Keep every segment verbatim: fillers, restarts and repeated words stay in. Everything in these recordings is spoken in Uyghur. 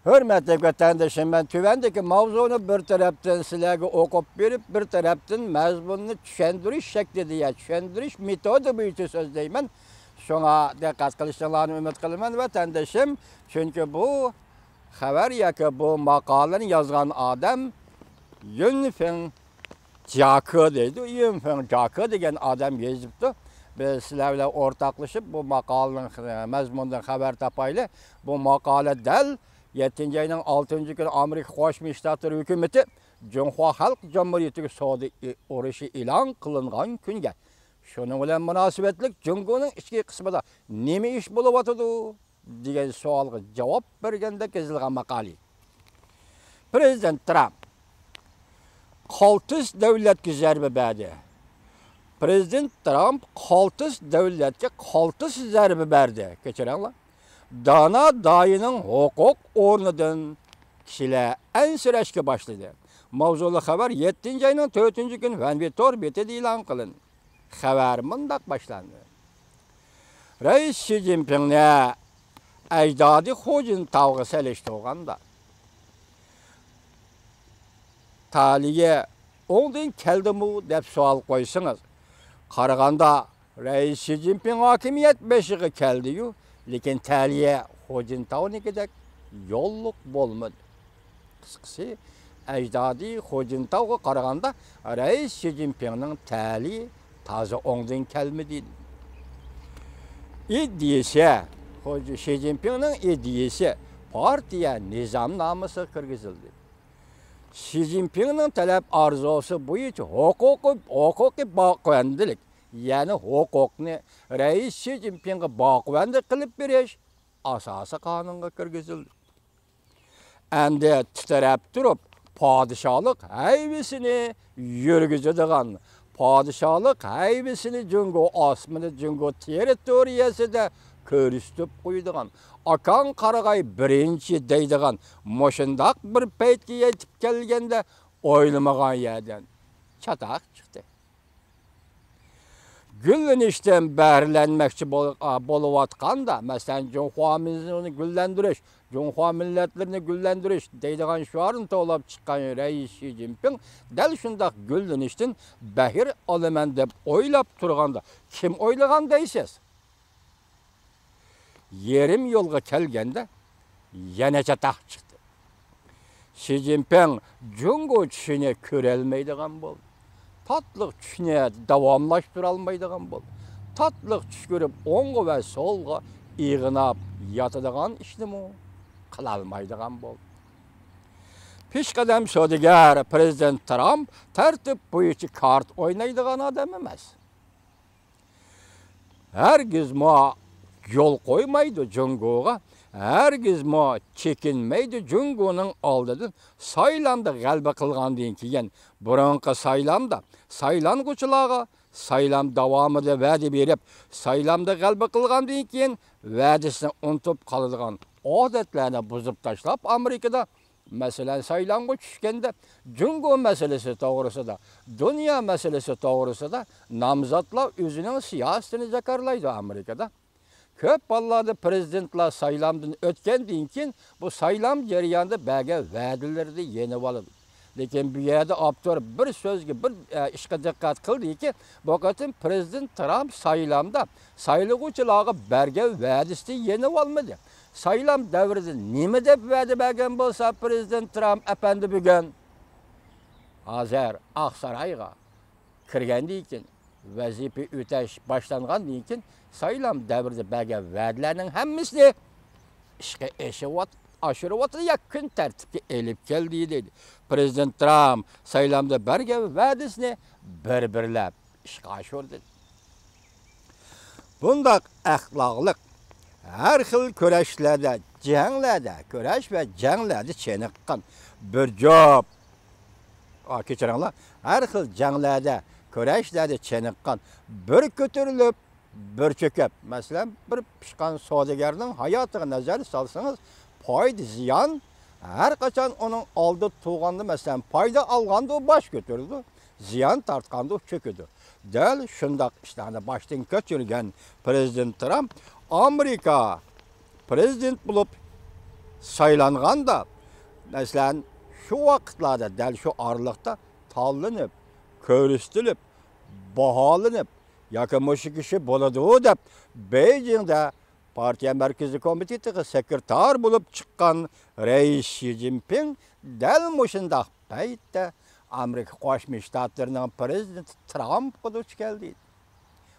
ھۆرمەتلىك ۋەتەندىشىم، مەن تۆۋەندىكى ماۋزۇنى بىر تەرەپتىن سىلەرگە ئوقۇپ بېرىپ، بىر تەرەپتىن مەزمۇننى چۈشەندۈرۈش شەكلىدە يا چۈشەندۈرۈش مېتودى بويىچە سۆزلەيمەن. شۇڭا دىققەت قىلىشىڭلارنى ئۈمىد قىلىمەن، ۋەتەندىشىم. چۈنكى بۇ خەۋەر ياكى بۇ ماقالىنى يازغان ئادەم يۈنفېڭ جاكې دەيدۇ. يۈنفېڭ جاكې دېگەن ئادەم يېزىپتۇ. بىز سىلەر بىلەن ئورتاقلىشىپ بۇ ماقالىنىڭ مەزمۇنىدىن خەۋەر تاپايلى. بۇ ماقالە دەل يەتتىنچى ئاينىڭ ئالتىنچى كۈنى ئامېرىكا قوشما شتاتلىرى ھۆكۈمىتى جۇڭخۇا خەلق جۇمھۇرىيىتىگە سودا ئۇرۇشى ئېلان قىلىنغان كۈنگە، شۇنىڭ بىلەن مۇناسىۋەتلىك جۇڭگونىڭ ئىچكى قىسمىدا نېمە ئىش بولۇۋاتىدۇ؟ دېگەن سوئالغا جاۋاب بەرگەندەك يېزىلغان ماقالە. پىرېزىدېنت ترامپ قالتىس دۆلەتكە زەربە بەردى. پىرېزىدېنت ترامپ قالتىس دۆلەتكە قالتىس زەربە بەردى. كەچۈرۈڭلار. دانا دايىنىڭ ھوقۇق ئورنىدىن كىشىلەر ئەنسىرەشكە باشلىدى. ماۋزۇلۇق خەۋەر يەتتىنچى ئاينىڭ تۆتىنچى كۈنى ۋەنۋى تور بېتىدە ئېلان قىلىندى. خەۋەر مۇنداق باشلاندى. رەئىس شى جىنپىڭنى ئەجدادى خۇجىنتاۋغا سېلىشتۇرغاندا، تالىيە ئوڭدىن كەلدىمۇ دەپ سوئال قويسىڭىز، قارىغاندا رەئىس شى جىنپىڭ ھاكىمىيەت بېشىغا كەلدىيۇ، لېكىن تالىيە خۇجىنتاۋنىڭكىدەك يوللۇق بولمىدى. قىسقىسى، ئەجدادى خۇجىنتاۋغا قارىغاندا رەئىس شى جىنپىڭنىڭ تەلىيى تازا ئوڭدىن كەلمىدى. ئىدىيىسى، خۇ-، شى جىنپىڭنىڭ ئىدىيىسى پارتىيە نىزامنامىسىغا كىرگۈزۈلدى. شى جىنپىڭنىڭ تەلەپ ئارزۇسى بويىچە ھوقۇقى، ھوقۇقىي باقىۋەندىلىك، يەنى ھوقۇقنى رەئىس شى جىنپىڭغا باقىۋەندە قىلىپ بېرىش ئاساسىي قانۇنغا كىرگۈزۈلدى. ئەمدى تىترەپ تۇرۇپ، پادىشاھلىق ھەيۋىسىنى يۈرگۈزىدىغان، پادىشاھلىق ھەيۋىسىنى جۇڭگو ئاسمىنى، جۇڭگو تېررىتورىيەسىدە كۆرسىتىپ قويىدىغان، «ئاكاڭ قارىغاي بىرىنچى» دەيدىغان مۇشۇنداق بىر پەيتكە يېتىپ كەلگەندە، ئويلىمىغان يەردىن چاتاق چىقتى. گۈللىنىشتىن بەھرىلەنمەكچى بول-، ئا، بولۇۋاتقاندا، مەسىلەن، جۇڭخۇا مىللىتىنى گۈللەندۈرۈش، جۇڭخۇا مىللەتلىرىنى گۈللەندۈرۈش دەيدىغان شوئارنى توۋلاپ چىققان رەئىس شى جىنپىڭ دەل شۇنداق گۈللىنىشتىن بەھر ئالىمەن دەپ ئويلاپ تۇرغاندا، كىم ئويلىغان دەيسىز؟ يېرىم يولغا كەلگەندە يەنە چاتاق چىقتى. شى جىنپىڭ جۇڭگو چۈشىنى كۆرەلمەيدىغان بولدى. تاتلىق چۈشنى داۋاملاشتۇرالمايدىغان بولدى. تاتلىق چۈش كۆرۈپ ئوڭغا ۋە سولغا ئېغىناپ ياتىدىغان ئىشنىمۇ قىلالمايدىغان بولدى. پېشقەدەم سودىگەر پىرېزىدېنت ترامپ تەرتىپ بويىچە كارت ئوينايدىغان ئادەم ئەمەس. ھەرگىزمۇ يول قويمايدۇ جۇڭگوغا، ھەرگىزمۇ چېكىنمەيدۇ جۇڭگونىڭ ئالدىدىن. سايلامدا غەلىبە قىلغاندىن كېيىن، بۇرۇنقى سايلامدا سايلانغۇچىلارغا سايلام داۋامىدا ۋەدە بېرىپ، سايلامدا غەلىبە قىلغاندىن كېيىن ۋەدىسىنى ئۇنتۇپ قالىدىغان ئادەتلەرنى بۇزۇپ تاشلاپ، ئامېرىكىدا مەسىلەن، سايلامغا چۈشكەندە جۇڭگو مەسىلىسى توغرىسىدا، دۇنيا مەسىلىسى توغرىسىدا نامزاتلار ئۆزىنىڭ سىياسىتىنى جاكارلايدۇ ئامېرىكىدا. كۆپ ھاللاردا پىرېزىدېنتلار سايلامدىن ئۆتكەندىن كېيىن بۇ سايلام جەريانىدا بەرگەن ۋەدىلىرىنى يېنىۋالىدۇ. لېكىن بۇ يەردە ئاپتور بىر سۆزگە، بىر، ئە، ئىشقا دىققەت قىلدىكى، بۇ قېتىم پىرېزىدېنت ترامپ سايلامدا سايلىغۇچىلارغا بەرگەن ۋەدىسىنى يېنىۋالمىدى. سايلام دەۋرىدە نېمە دەپ ۋەدە بەرگەن بولسا پىرېزىدېنت ترامپ ئەپەندى بۈگۈن، ھازىر ئاقسارايغا كىرگەندىن كېيىن، ۋەزىپە ئۆتەش باشلانغاندىن كېيىن، سايلام دەۋرىدە بەرگەن ۋەدىلەرنىڭ ھەممىسىنى ئىشقا ئېشىۋات-، ئاشۇرۇۋاتىدۇ يا كۈن تەرتىپكە ئېلىپ كەلدى دەيدۇ. پىرېزىدېنت ترامپ سايلامدا بەرگەن ۋەدىسىنى بىر-بىرلەپ ئىشقا ئاشۇردى. بۇنداق ئەخلاقلىق، ھەر خىل كۈرەشلەردە، جەڭلەردە، كۈرەش ۋە جەڭلەردە چېنىققان بىر جۈپ، ئا، كەچۈرۈڭلار، ھەر خىل جەڭلەردە، كۈرەشلەردە چېنىققان، بىر كۆتۈرۈلۈپ، بىر چۆكۈپ. مەسىلەن، بىر پىشقان سودىگەرنىڭ ھاياتىغا نەزەر سالسىڭىز، پايدا، زىيان، ھەر قاچان ئۇنىڭ ئالدىدا تۇرغاندا، مەسىلەن، پايدا ئالغاندا ئۇ باش كۆتۈرىدۇ، زىيان تارتقاندا ئۇ چۆكىدۇ. دەل شۇنداق ئىشلارنى باشتىن كەچۈرگەن پىرېزىدېنت ترامپ ئامېرىكا پىرېزىدېنت بولۇپ سايلانغاندا، مەسىلەن، شۇ ۋاقىتلاردا، دەل شۇ ئارىلىقتا تاللىنىپ، كۆرسىتىلىپ، باھالىنىپ، ياكى مۇشۇ كىشى بولىدۇ دەپ، بېيجىڭدا پارتىيە مەركىزىي كومىتېتىغا سېكرېتار بولۇپ چىققان رەئىس شى جىنپىڭ دەل مۇشۇنداق پەيتتە ئامېرىكا قوشما شتاتلىرىنىڭ پىرېزىدېنتى ترامپقا دۇچ كەلدى.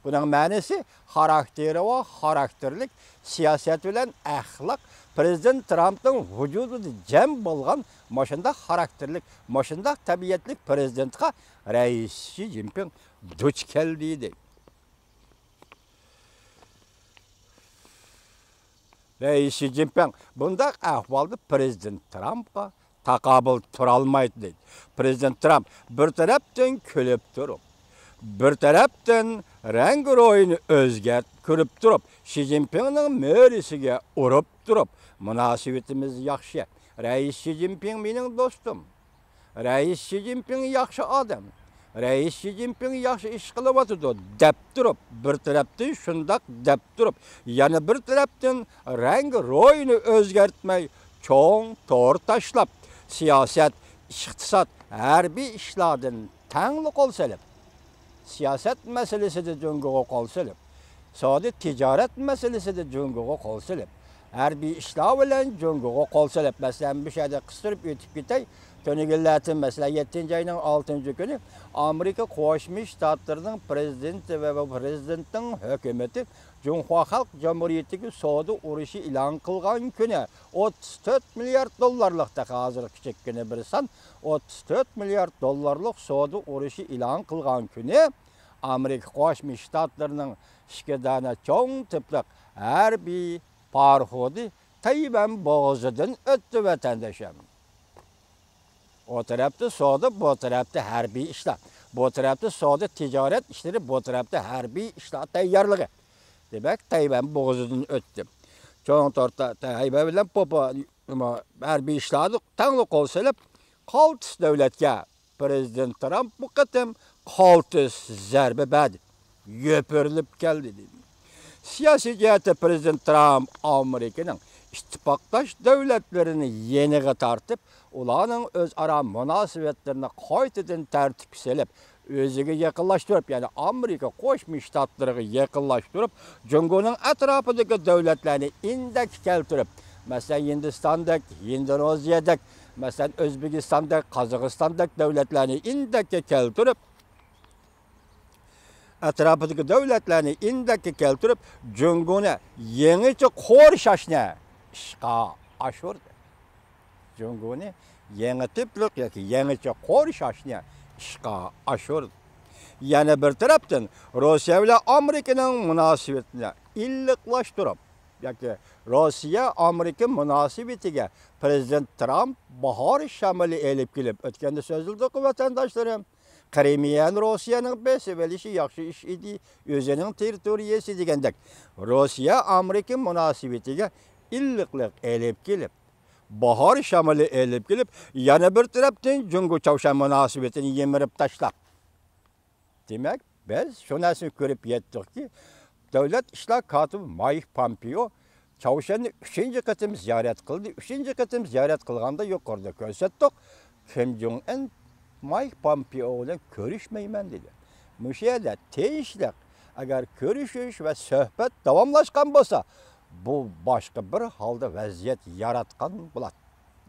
بۇنىڭ مەنىسى، خاراكتېرى بار، خاراكتېرلىك، سىياسەت بىلەن ئەخلاق، پىرېزىدېنت ترامپنىڭ ۋۇجۇدىدا جەم بولغان مۇشۇنداق خاراكتېرلىك، مۇشۇنداق تەبىئەتلىك پىرېزىدېنتقا رەئىس شى جىنپىڭ دۇچ كەلدى، دەيدۇ. رەئىس شى جىنپىڭ بۇنداق ئەھۋالدا پىرېزىدېنت ترامپقا تاقابىل تۇرالمايتتى، دەيدۇ. پىرېزىدېنت ترامپ بىر تەرەپتىن كۈلۈپ تۇرۇپ، بىر تەرەپتىن رەڭگى روھىنى ئۆزگەرتىپ كۈلۈپ تۇرۇپ، شى جىنپىڭنىڭ مۈرىسىگە ئۇرۇپ تۇرۇپ، مۇناسىۋىتىمىز ياخشى. رەئىس شى جىنپىڭ مېنىڭ دوستۇم. رەئىس شى جىنپىڭ ياخشى ئادەم، رەئىس شى جىنپىڭ ياخشى ئىش قىلىۋاتىدۇ، دەپ تۇرۇپ، بىر تەرەپتىن شۇنداق دەپ تۇرۇپ، يەنە بىر تەرەپتىن رەڭگى روھىنى ئۆزگەرتمەي، چوڭ تور تاشلاپ، سىياسەت، ئىقتىساد، ھەربىي ئىشلاردىن تەڭلا قول سېلىپ، سىياسەت مەسىلىسىدە جۇڭگوغا قول سېلىپ، سودا تىجارەت مەسىلىسىدە جۇڭگوغا قول سېلىپ، ھەربىي ئىشلار بىلەن جۇڭگوغا قول سېلىپ، مەسىلەن، مۇشۇ يەردە قىستۇرۇپ ئۆتۈپ كېتەي، تۆنۈگۈنلەردىن، مەسىلەن، يەتتىنچى ئاينىڭ ئالتىنچى كۈنى ئامېرىكا قوشما شتاتلىرىنىڭ پىرېزىدېنتى ۋە بۇ پىرېزىدېنتنىڭ ھۆكۈمىتى جۇڭخۇا خەلق جۇمھۇرىيىتىگە سودا ئۇرۇشى ئېلان قىلغان كۈنى، ئوتتۇز تۆت مىليارد دوللارلىق، تېخى ھازىر كىچىككىنە بىر سان، ئوتتۇز تۆت مىليارد دوللارلىق سودا ئۇرۇشى ئېلان قىلغان كۈنى، ئامېرىكا قوشما شتاتلىرىنىڭ ئىككى دانە چوڭ تىپلىق ھەربىي پاراخودى تەيۋەن بوغۇزىدىن ئۆتتى، ۋەتەنداشلار. ئۇ تەرەپتە سودا، بۇ تەرەپتە ھەربىي ئىشلار. بۇ تەرەپتە سودا، تىجارەت ئىشلىرى، بۇ تەرەپتە ھەربىي ئىشلار تەييارلىقى. دېمەك، تەيۋەن بوغۇزىدىن ئۆتتى. چوڭ تور تا-، تەيۋەن بىلەن پوپا، نېمە، ھەربىي ئىشلاردا تەڭلا قول سېلىپ، قالتىس دۆلەتكە پىرېزىدېنت ترامپ بۇ قېتىم قالتىس زەربە بەردى. يوپۇرۇلۇپ كەلدى، دېدى. سىياسىي جەھەتتە پىرېزىدېنت ترامپ ئامېرىكىنىڭ ئىتتىپاقداش دۆلەتلىرىنى يېنىغا تارتىپ، ئۇلارنىڭ ئۆزئارا مۇناسىۋەتلىرىنى قايتىدىن تەرتىپكە سېلىپ، ئۆزىگە يېقىنلاشتۇرۇپ، يەنى ئامېرىكا قوشما شتاتلىرىغا يېقىنلاشتۇرۇپ، جۇڭگونىڭ ئەتراپىدىكى دۆلەتلەرنى ئىندەككە كەلتۈرۈپ، مەسىلەن، ھىندىستاندەك، ھىندونېزىيەدەك، مەسىلەن، ئۆزبېكىستاندەك، قازاقىستاندەك دۆلەتلەرنى ئىندەككە كەلتۈرۈپ، ئەتراپىدىكى دۆلەتلەرنى ئىندەككە كەلتۈرۈپ، جۇڭگونى يېڭىچە قورشاشنى ئىشقا ئاشۇردى. جۇڭگونى يېڭى تىپلىق ياكى يېڭىچە قورشاشنى ئىشقا ئاشۇردى. يەنە بىر تەرەپتىن، روسىيە بىلەن ئامېرىكىنىڭ مۇناسىۋىتىنى ئىللىقلاشتۇرۇپ، ياكى روسىيە ئامېرىكا مۇناسىۋىتىگە پىرېزىدېنت ترامپ باھار شامىلى ئېلىپ كېلىپ، ئۆتكەندە سۆزلىدۇق، ۋەتەنداشلىرىم، قىرىمىيەنى روسىيەنىڭ بېسىۋېلىشى ياخشى ئىش ئىدى، ئۆزىنىڭ تېررىتورىيەسى دېگەندەك، روسىيە ئامېرىكا مۇناسىۋىتىگە ئىللىقلىق ئېلىپ كېلىپ، باھار شامىلى ئېلىپ كېلىپ، يەنە بىر تەرەپتىن جۇڭگو چاۋشيەن مۇناسىۋىتىنى يىمىرىپ تاشلاپ، دېمەك، بىز شۇ نەرسىنى كۆرۈپ يەتتۇقكى، دۆلەت ئىشلار كاتىپى مايك پامپېئو چاۋشيەننى ئۈچىنچى قېتىم زىيارەت قىلدى. ئۈچىنچى قېتىم زىيارەت قىلغاندا يۇقىرىدا كۆرسەتتۇق، كىم جۇڭ ئىن مايك پامپېئو بىلەن كۆرۈشمەيمەن دېدى. مۇشۇ يەردە تىنچلىق، ئەگەر كۆرۈشۈش ۋە سۆھبەت داۋاملاشقان بولسا، بۇ باشقا بىر ھالدا ۋەزىيەت ياراتقان بولاتتى.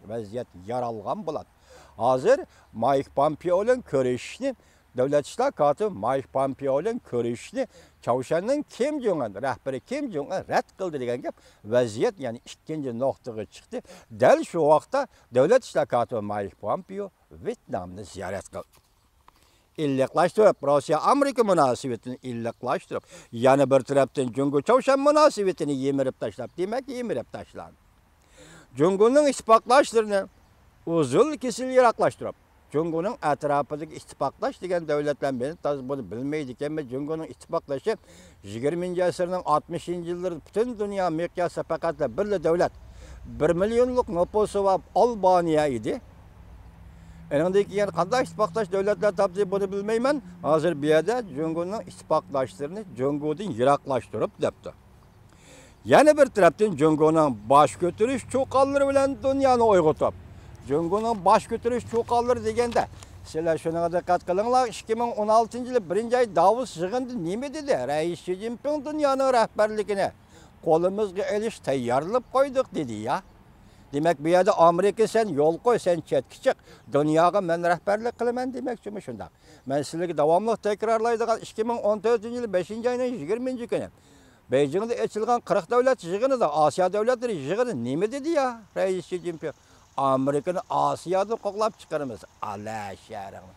ۋەزىيەت يارالغان بولاتتى. ھازىر مايك پامپېئو بىلەن كۆرۈشۈشنى دۆلەت ئىشلار كاتىپى مايك پامپېئو بىلەن كۆرۈشۈشنى چاۋشيەننىڭ كىم جۇڭ ئىن، رەھبىرى كىم جۇڭ ئىن رەت قىلدى دېگەن گەپ ۋەزىيەت يەنە ئىككىنچى نۇقتىغا چىقتى. دەل شۇ ۋاقىتتا دۆلەت ئىشلار كاتىپى مايك پامپېئو ۋيېتنامنى زىيارەت قىلدى. ئىللىقلاشتۇرۇپ، روسىيە ئامېرىكا مۇناسىۋىتىنى ئىللىقلاشتۇرۇپ، يەنە بىر تەرەپتىن جۇڭگو چاۋشيەن مۇناسىۋىتىنى يىمىرىپ تاشلاپ، دېمەك، يىمىرىپ تاشلاندى. جۇڭگونىڭ ئىتتىپاقداشلىرىنى ئۇزۇل كېسىل يىراقلاشتۇرۇپ، جۇڭگونىڭ ئەتراپىدىكى ئىتتىپاقداش دېگەن دۆلەتلەر مېنى تازا بۇنى بىلمەيدىكەنمەن، جۇڭگونىڭ ئىتتىپاقدىشى يىگىرمىنچى ئەسىرنىڭ ئاتمىشىنچى يىللىرىدا پۈتۈن دۇنيا مىقياسىدا پەقەتلا بىرلا دۆلەت، بىر مىليونلۇق نوپۇسى بار ئالبانىيە ئىدى. ئېنىڭدىن كېيىن قانداق ئىتتىپاقداش دۆلەتلەر تاپتى، بۇنى بىلمەيمەن. ھازىر بۇ يەردە جۇڭگونىڭ ئىتتىپاقداشلىرىنى جۇڭگودىن يىراقلاشتۇرۇپ دەپتۇ. يەنە بىر تەرەپتىن، جۇڭگونىڭ باش كۆتۈرۈش چۇقانلىرى بىلەن دۇنيانى ئويغىتىپ، جۇڭگونىڭ باش كۆتۈرۈش چۇقانلىرى دېگەندە، سىلەر شۇنىڭغا دىققەت قىلىڭلار، ئىككى مىڭ ئون ئالتىنچى يىلى بىرىنچى ئاي داۋوس يىغىنىدا نېمە دېدى؟ رەئىس شى جىنپىڭ دۇنيانىڭ رەھبەرلىكىنى قولىمىزغا ئېلىش تەييارلىنىپ قويدۇق دېدى يا. دېمەك، بۇ يەردە ئامېرىكا سەن يول قوي، سەن چەتكە چىق، دۇنياغا مەن رەھبەرلىك قىلىمەن دېمەكچىمۇ؟ شۇنداق. مەن سىلەرگە داۋاملىق تەكرارلايدىغان، ئىككى مىڭ ئون تۆتىنچى يىلى بەشىنچى ئاينىڭ يىگىرمىنچى كۈنى بېيجىڭدا ئېچىلغان قىرىق دۆلەت يىغىنىدا، ئاسىيا دۆلەتلىرى يىغىنى نېمە دېدى يا رەئىس شى جىنپىڭ؟ ئامېرىكىنى ئاسىيادىن قوغلاپ چىقىرىمىز. ئالا شەرىڭ.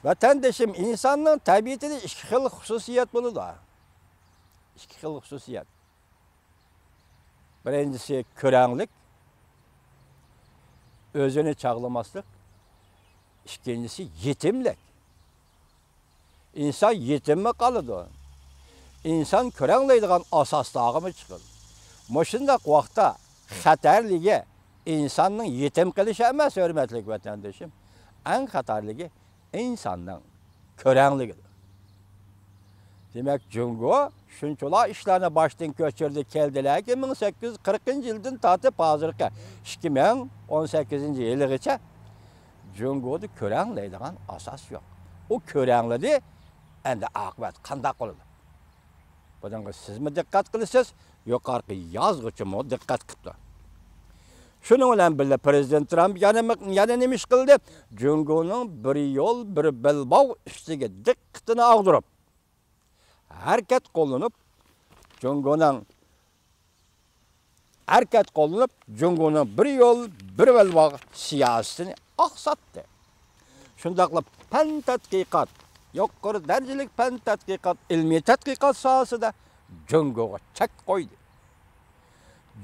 ۋەتەندىشىم، ئىنساننىڭ تەبىئىتىدە ئىككى خىل خۇسۇسىيەت بولىدۇ. ئىككى خىل خۇسۇسىيەت. بىرىنچىسى كۆرەڭلىك، ئۆزىنى چاغلىماسلىق. ئىككىنچىسى يېتىملىك. ئىنسان يېتىممۇ قالىدۇ؟ ئىنسان كۆرەڭلەيدىغان ئاساسلارغىمۇ چىقىدۇ. مۇشۇنداق ۋاقىتتا خەتەرلىكى ئىنساننىڭ يېتىم قېلىشى ئەمەس، ھۆرمەتلىك ۋەتەندىشىم. ئەڭ خەتەرلىكى ئىنساننىڭ كۆرەڭلىكىدۇر. دېمەك، جۇڭگو شۇنچىلا ئىشلارنى باشتىن كۆچۈردى، كەلدىلەركى، مىڭ سەككىز يۈز قىرىقىنچى يىلدىن تارتىپ ھازىرقى ئىككى مىڭ ئون سەككىزىنچى يىلىغىچە جۇڭگودا كۆرەڭلەيدىغان ئاساس يوق. ئۇ كۆرەڭلىدى، ئەمدى ئاقىۋەت قانداق بولىدۇ؟ بۇنىڭغا سىزمۇ دىققەت قىلىسىز، يۇقىرىقى يازغۇچىمۇ دىققەت قىپتۇ. شۇنىڭ بىلەن بىللە، پىرېزىدېنت ترامپ يەنە، يەنە نېمە ئىش قىلدى؟ جۇڭگونىڭ بىر يول، بىر بەلباغ ئۈستىگە دىققىتىنى ئاغدۇرۇپ، ھەرىكەت قوللىنىپ، جۇڭگونىڭ ھەرىكەت قوللىنىپ، جۇڭگونىڭ بىر يول، بىر بەلباغ سىياسىتىنى ئاقساتتى. شۇنداقلا پەن تەتقىقات، يۇقىرى دەرىجىلىك پەن تەتقىقات، ئىلمىي تەتقىقات ساھەسىدە جۇڭگوغا چەك قويدى.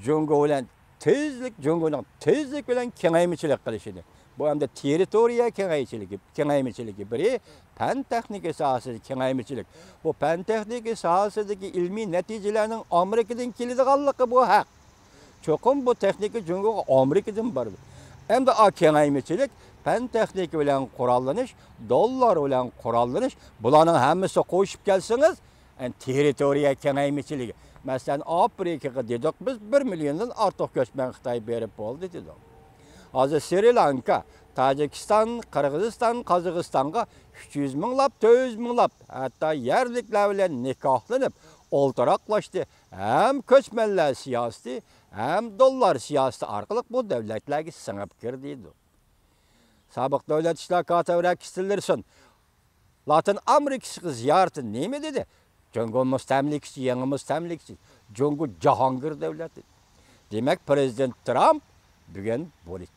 جۇڭگو بىلەن تېزلىك، جۇڭگونىڭ تېزلىك بىلەن كېڭەيمىچىلىك قىلىشىنى، بۇ ئەمدى تېررىتورىيە كېڭەيچىلىكى، كېڭەيمىچىلىكى بىرى، پەن تېخنىكا ساھەسىدە كېڭەيمىچىلىك. بۇ پەن تېخنىكا ساھەسىدىكى ئىلمىي نەتىجىلەرنىڭ ئامېرىكىدىن كېلىدىغانلىقى بۇ ھەق. چوقۇم بۇ تېخنىكا جۇڭگوغا ئامېرىكىدىن بارىدۇ. ئەمدى ئا كېڭەيمىچىلىك، پەن تېخنىكا بىلەن قوراللىنىش، دوللار بىلەن قوراللىنىش، بۇلارنىڭ ھەممىسى قوشۇپ كەلسىڭىز، ئەن تېررىتورىيە كېڭەيمىچىلىكى. مەسىلەن، ئافرىكىغا دېدۇق بىز، بىر مىليوندىن ئارتۇق كۆچمەن خىتاي بېرىپ بولدى دېدۇق. ھازىر سرى لانكا، تاجىكىستان، قىرغىزىستان، قازاقىستانغا ئۈچ يۈز مىڭلاپ، تۆت يۈز مىڭلاپ، ھەتتا يەرلىكلەر بىلەن نىكاھلىنىپ ئولتۇراقلاشتى. ھەم كۆچمەنلەر سىياسىتى، ھەم دوللار سىياسىتى ئارقىلىق بۇ دۆلەتلەرگە سىڭىپ كىردى دېدۇق. سابىق دۆلەت ئىشلار كاتىپى رەكس تىللېرسون لاتىن ئامېرىكىسىغا زىيارىتى نېمە دېدى؟ جۇڭگو مۇستەملىكىچى، يېڭى مۇستەملىكىچى، جۇڭگو جاھانگىر دۆلەت دېدى. دېمەك، پىرېزىدېنت ترامپ بۈگۈن بۇنى